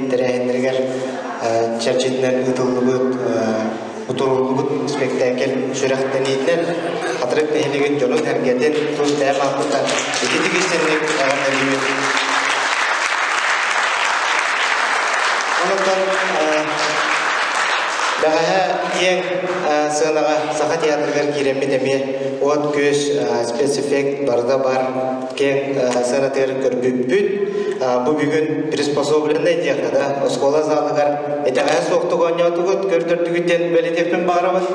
тэрээһиннэригэр чэрчитинэн ыытыллыбыт утуруллубут спектакль сүрэхтэниитинэн Хатырык нэһилиэгин дьонун-сэргэтин тус бэйэм ааппыттан ититик истинник эҕэрдэлиибин. Онтон бэҕэһээ киэҥ сыанаҕа Саха театрыгар киирэммит эмиэ уот-күөс спецэффект барыта бар киэҥ сыанатыгар көрбүппүт. Бу бүгүн приспособленный диэххэ да оскуола залыгар итэҕэһэ суохтук оонньоотугут, көрдөрдүгүт диэн бэлиэтиэхпин баҕарабын.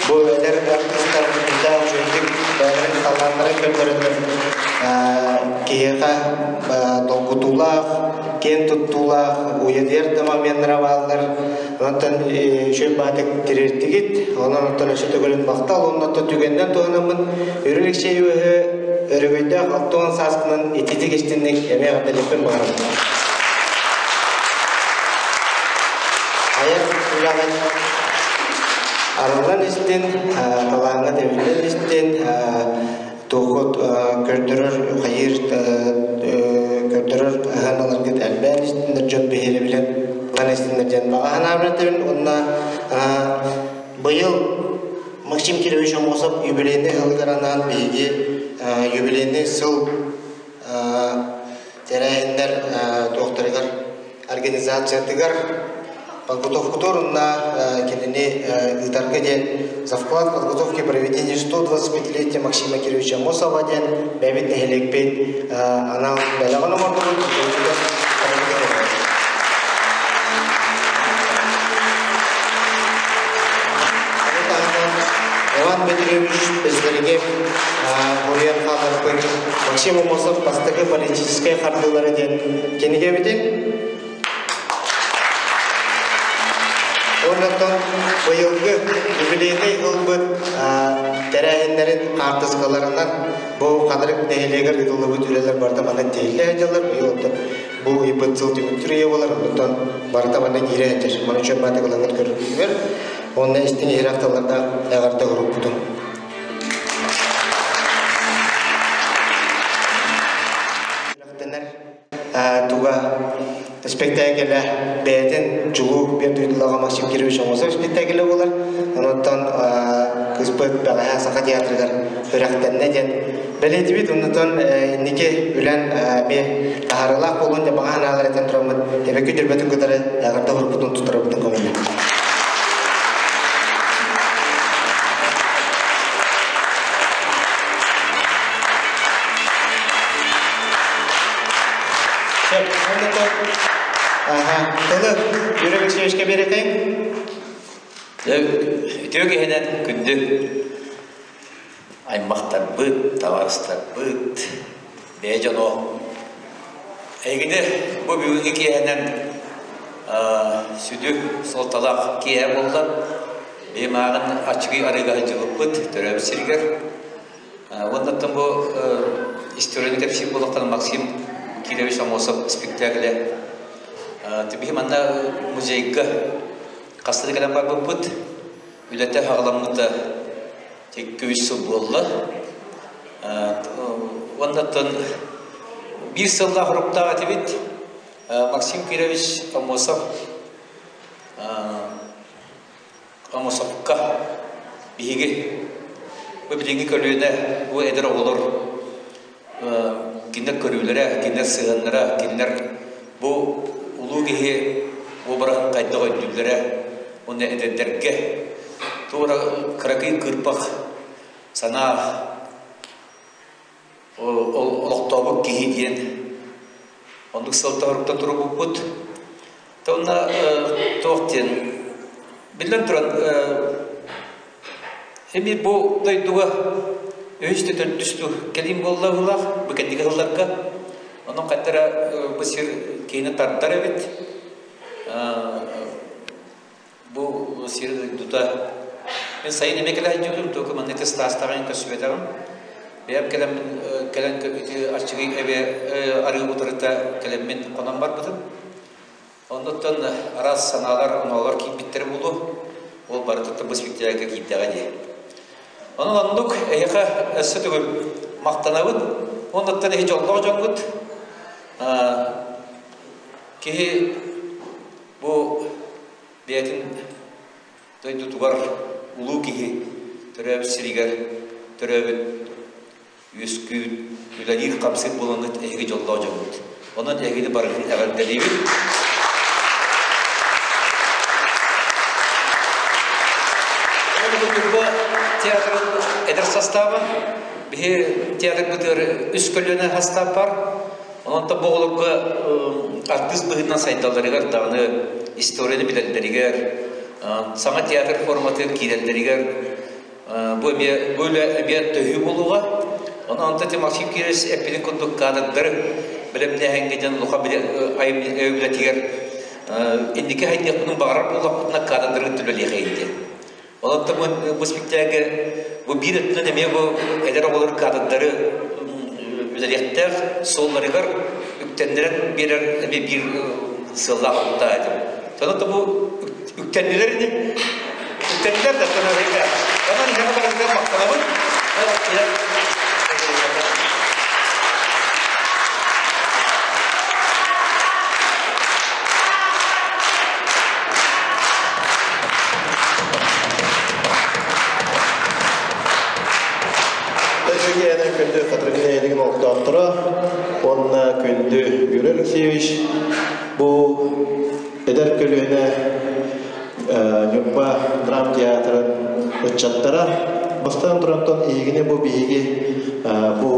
Бу эдэр артыыстар сүрдээх үчүгэйдик бэйэлэрин талааннарын көрдөрөннөр киһиэхэ долгутуулаах, киэн туттуулаах, уйадыйар да моменнара бааллар. Онтон үчүгэй баатык тириэртигит. Онон оттон өссө төгүлүн махтал. Онно түгэннэн туһанаммын Юрий Алексеевиһы өрөгөйдөөх 60 сааскынан ититик истинник эмиэ эҕэрдэлиэхпин баҕарабын. Айар үлэҕит арыллан истин, талааҥҥа тэбиллэн истин, туоххут көрдөрөр, хайыыр көрдөрөр ыһаналаргыт элбээн истиннэр дьон биһирэбилэн ылан истиннэр диэн баҕа санаабын этэбин уонна быйыл Максим Кирович Аммосов юбилейный сылыгар анаан биһиги юбилейный сыл тэрээһиннэр туохтарыгар организациятыгар подготовкутугар уонна кинини ыытарга диэн за вклад в подготовки проведения 125-летия Максима Кировича Аммосова диэн бэйэбит нэһилиэкпит анал бэлэҕин оҥордубут. Иван Петрович Безлерге уруйан хаалларбыт Максим Аммосов бастакы политическай хардыылара диэн кинигэбитин Оннуттан быйылгы юбилейнай ылбыт тэрээһиннэрин хаартыскаларынан бу Хатырык нэһилиэгэр ыытыллыбыт үлэлэр барыта манна тиһиллэ сылдьаллар. Быйыл оттон бу ыйбыт сыл түмүктүүр ыйа буолар. Оннуттан барыта манна киирэ сылдьар. Маны үчүгэй баатыгылаҥҥыт көрүллүгэр уонна истиҥ иһирэх тыллардаах эҕэрдэ уруйбутун. Туга спектаклэ бэйэтин чулуу биир дойдулааҕа Максим Кирович Аммосов спектаклэ буолар. Онуттан кыыспыт бэҕэһээ Саха театрыгар сүрэхтэннэ диэн бэлиэтибит. Оннуттан инники үлэн эмиэ таһаарыылаах буолуон диэн баҕа санаалар этэн тураммыт эбэкки дьөрбөтүн кытары эҕэрдэ уһурбутун туттарабытын көҥүллүү. Тылы Юрий Алексеевичка биэрэтиҥ. Үтүө киһинэн күндү аймахтарбыт, табаарыстарбыт, бэйэ дьоно эйигини бу бүгүҥҥү киэһэнэн сүдү суолталаах киэһэ буолла. Биһи мааҕын аччыгый арыыга сылдьыбыппыт төрөөбүт сиригэр. Уоннаттан бу историяны кэпсиир буоллахтан Максим Кирович Аммосов спектакле биһи манна музейга хаста да кэлэн барбыппыт. Үлэтэ саҕаламмыта 2-3 сыл буолла. Уоннаттан биир сыллаах уруктаах этибит. Максим Кирович Аммосов Аммосовка биһиги бу билиҥҥи көлүөнэ бу эдэр оҕолор кинилэр көрүүлэрэ, кинилэр сыһыаннара, кинилэр бу улуу киһи уобараһын хайдах өйдүүллэрэ уонна эдэрдэргэ туора кыракый кыырпах санаа олохтообут киһи диэн оннук сылтан турбуппут. Онно туох диэн биллэн туран эмиэ бу дойдуга үһүс да төрдүс дуу кэлин буолла быһыылаах бу кэнники сылларга онон хайда эрэ бу сир киһини тардар эбит Бу сир дойдута мин сайын эмиэ кэлэ сылдьыбытым, только маннык ыстаастаҕын көрсүбэтэҕим. Бэйэм кэлэммин кэлэн ити аччыгый эбэ арыы утарыта кэлэммин хонон барбытым. Оннуттан араас санаалар, оноолор киирбиттэрэ буолуо. Ол барыта бу спектакльга киирдэҕэ дии. Онон оннук эһиэхэ өссө төгүл махтанабыт. Оннуттан эһи дьоллоох дьоҥҥут. Киһи Дойдутугар улуу киһи төрөөбүт сиригэр төрөөбүт үөскүүр, үлэлиир хамсык буолаҥҥыт эһиги дьоллоох дьоҥҥут. Онон эһигини барыгын эҕэрдэлиибин. Ньурба театрын эдэр састааба. Биһи театрбытыгар үс көлүөнэ састаап бар. Онон бу оҕолорго артыыс быһыытынан сайдалларыгар даҕаны историяны билэллэригэр, саҥа театр форматыгар киирэллэригэр бу эмиэ бу үлэ эмиэ төһүү буолуоҕа. Онон онто Максим Кирович эппитин курдук кадрдары бэлэмнээһиҥҥэ дьон улахан айымньы үлэтигэр инники хайдыахпытын баҕарар буоллахпытына кадрдары үлэлиэхэйин диэн. Онон бу спектакльгэ бу биир өттүнэн эмиэ бу эдэр оҕолор кадрдары үлэлиэхтээх суолларыгар үктэннэрэн биэрэр эмиэ биир сыаллаах уктаа этим. Онон бу үктэннилэр ини. Үктэннилэр да тонорыга. Онон иһэҕэ барарга махтанабын. Эдэргиэнэ күндү Хатырык нэһилигин олохтоохторо уонна күндү Юрий Алексеевич бу эдэр көлүөнэ Ньурба драм театрын ыччаттара бастаан турантан эһигини бу биһиги бу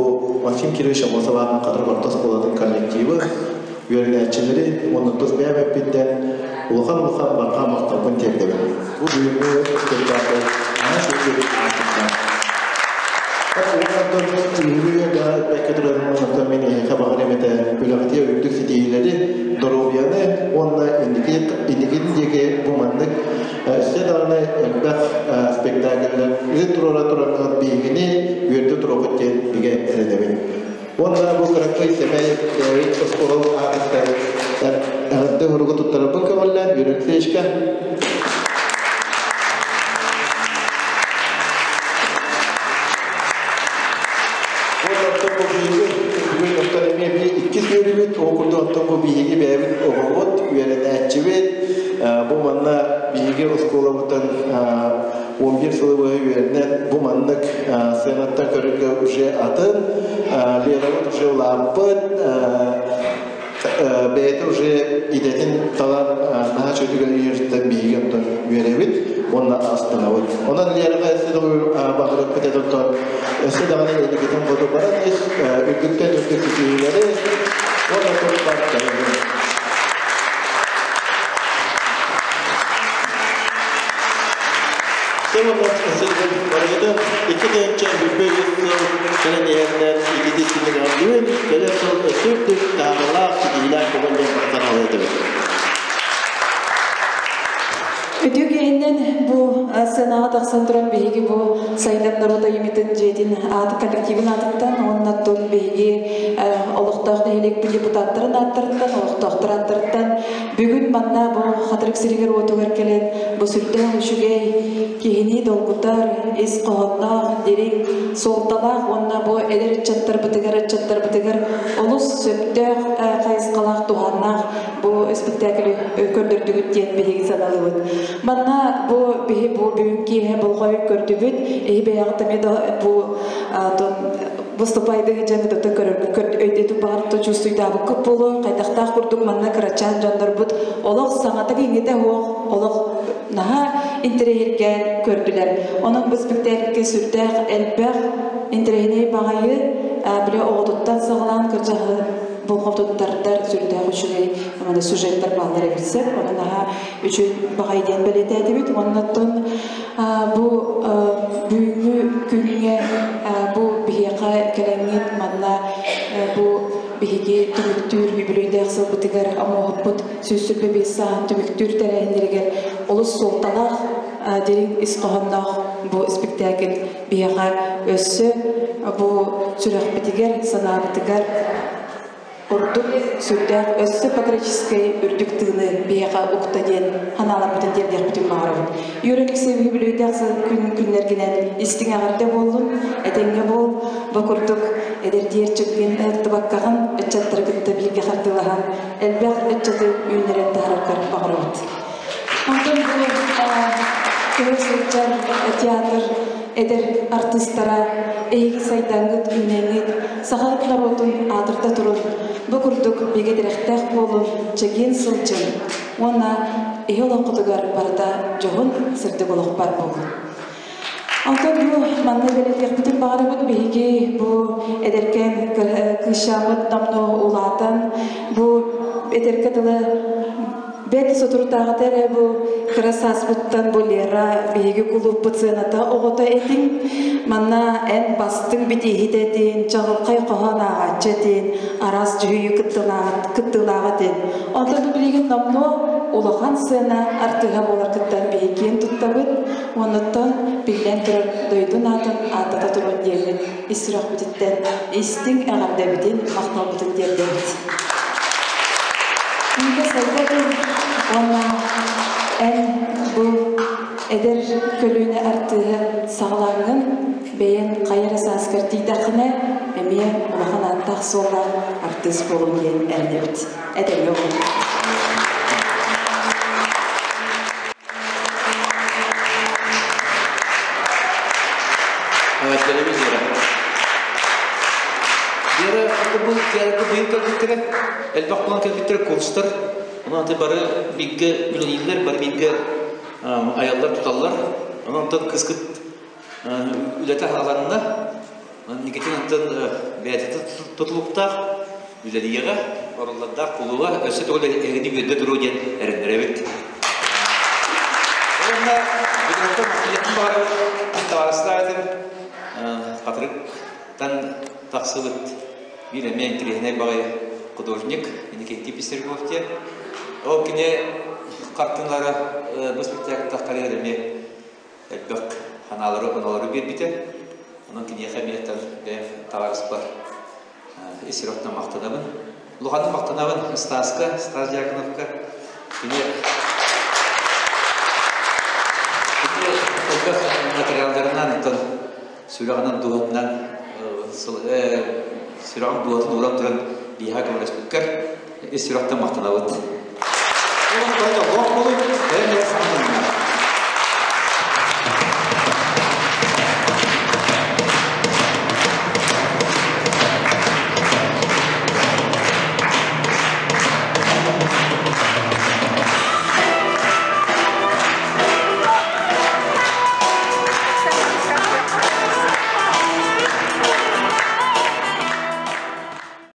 Максим Кирович Аммосов аатынан Хатырык орто оскуолатын коллективы үөрэнээччилэри уонна тус бэйэм эппиттэн улахан-улахан барҕа махталбын тиэрдэбин. Бу бүгүҥҥү спектакль наһаа үчүгэй Бэккэ турарын мен эһиэхэ баҕарым этэ үлэҕитигэр үрдүк ситиһиилэри, доруобуйаны уонна инникитин диэки бу маннык өссө даҕаны элбэх спектакльлэр ыыт туруора тураҥҥыт биһигини үөрдэ туруоххут диэн бигэ эрэнэбин. Уонна бу кыракый сэмэй бэйэбит оскуола аатыттан эҕэрдэ уругу туттарарбын көҕүллээн Юрий Алексеевичка. Уонна оттон бу биһиги бүгүн оттон эмиэ би иккис үөрүүбүт, ол курдук оттон бу биһиги бэйэбит оҕобут, үөрэнээччибит, бу манна биһиги оскуолабытын 11 сылы быһа үөрэнэн бу маннык сценаттан көрөргө уже атын, Лерабыт уже улааппыт, бэйэтэ уже идэтин талан наһаа чөтүгэр университеттан биһиги оттон үөрэбит уонна астынабыт. Онон Лераҕа өссө да баҕарыппыт этэ өссө даҕаны инникитин хоту баран ис үрдүктэн үрдүк ситиһиилэри уонна туттар Барыгытын 2023 сыл кэлэн иһэринэн итити симинэҕэллүүн кэлэр сыл өссө үрдүк таһаарыылаах ситиһиилээх буолан диэн махтанал этибит. Үтүө киһинэн бу сценаҕа тахсан туран биһиги бу Сайдам норуот айымньытын дьиэтин ааты коллективин аатыттан уонна оттон биһиги олохтоох нэһилиэкпит депутаттарын ааттарыттан, олохтоохтор ааттарыттан Бүгүн манна бу Хатырык сиригэр-уотугар кэлэн бу сүрдээх үчүгэй, киһини долгутар, ис хоһоонноох, дириҥ, суолталаах уонна бу эдэр ыччаттарбытыгар, ыччаттарбытыгар олус сөптөөх хайысхалаах, туһааннаах бу испэктээкили көрдөрдүгүт диэн биһиги саналыыбыт. Манна бу биһи бу бүгүн киэһэ болҕойон көрдүбүт, эһи бэйэҕит эмиэ да бу выступайдыһы дьэ кытта көрөргүт өйдөтүк баҕар чувствуйдаабыккыт буолуо хайдахтаах курдук манна кырачаан дьоннорбут олох саҥата иҥитэ суох олох наһаа интэриэһиргээн көрдүлэр. Онон бу спектакльгэ сүрдээх элбэх интэриэһинэй баҕайы били оҕотуттан саҕалаан кырдьаҕы болҕомтотуттардар сүрдээх үчүгэй маны сюжеттар бааллар эбитсэр. Онон наһаа үчүгэй баҕайы диэн бэлиэтээтибит. Оннуттан Бу бүгүҥҥү күҥҥэ бу биһиэхэ кэлэҥҥит манна бу биһиги түмүктүүр үбүлүөйдээх сылбытыгар омуоһуппут 125 сааһын түмүктүүр тэрээһиннэригэр олус суолталаах дириҥ ис хоһоонноох бу спектакль биһиэхэ өссө бу сүрэхпитигэр, санаабытыгар Ордук сүрдээх өссө патриотическай үрдүк тыыны биһиэхэ укта диэн ханааларбытын тиэрдиэхпитин баҕарабыт. Юрий Алексеевич үбүлүөйдээх сыл күн күннэргинэн истиҥ эҕэрдэ буоллун, этэҥҥэ буол, бу курдук эдэрдиэр чөккүн ыһыктыбаккаҕын ыччаттары кытта бииргэ хардыылаһан элбэх ыччаты үүннэрэн таһаараргар баҕарабыт. Онтон бу Көһө сылдьар театр эдэр артыыстара эһиги сайдаҥҥыт, үүнэҥҥит, саха норуотун аатырда турун, бу курдук бигэ тирэхтээх буолун, чэгиэн сылдьын уонна эһи олоххутугар барыта дьоһун сырдык олох бар буоллун. Онтон бу манна бэлиэтиэхпитин баҕарабыт биһиги бу эдэркээн кыысчааммыт номнуо улаатан бу эдэргэ дылы бэт соторутааҕыта эрэ бу кыра сааспыттан бу Лера биһиги кулууппут сыаната оҕото этиҥ манна эн бастыҥ битииһит этин чаҕылхай хоһоон ааҕааччы этин араас дьүһүйүү кыттыылааҕа этин онтон бу билигин номнуо улахан сыана артыыһа буоларгыттан биһиги киэн туттабыт. Оннуттан биллэн турар дойдун аатын ааттата турун диэммит ис сүрэхпититтэн истиҥ эҕэрдэбитин, махталбытын тиэрдэбит. Үүнэ сайда тур уонна эн бу эдэр көлүөнэ артыыһы саҕалааҥҥын бэйэҥ хайа эрэ сааскар тиийдэххинэ эмиэ улахан ааттаах-суоллаах артыыс буолуҥ диэн эрэнэбит. Этэҥҥэ буолуҥ. Эҕэрдэлэбит Вера. Вера бу театрга быйыл кэлбиттэрэ, элбэх буолан кэлбиттэрэ курстар. Онон аты бары бииргэ үлэлииллэр, бары бииргэ айаллар-туталлар. Онон онтон кыскыт үлэтэ хааланна. Никитин онтон бэйэтэ тутулуктаах үлэлиэҕэ, оруллардаах кулууба өссө төгүл эһигини үөрдэ туруо диэн эрэннэрэбит. Уонна бүгүнтэн махталыахпын баҕарабыт табаарыстаах этим Хатырыктан тахсыбыт биир эмиэ интэриэһинэй баҕайы художник Иннокентий Писарьков диэн. Ол кини хартыыналара бу спектакль таххарыгар эмиэ элбэх ханаалары оноолору биэрбитэ. Онон киниэхэ эмиэ бэйэм табаарыспар ис сүрэхтэн махтанабын. Улаханнык махтанабын Стаска, Стас Дьяконовка. Кини кини элбэх материалларынан, оттон сүрэҕинэн, дууһатынан сүрэҕин дууһатын ууран туран биһиэхэ көмөлөспүккэр ис сүрэхтэн махтанабыт. Ол бары дьоллоох буолуҥ, бэйэм бэйэ саҥа.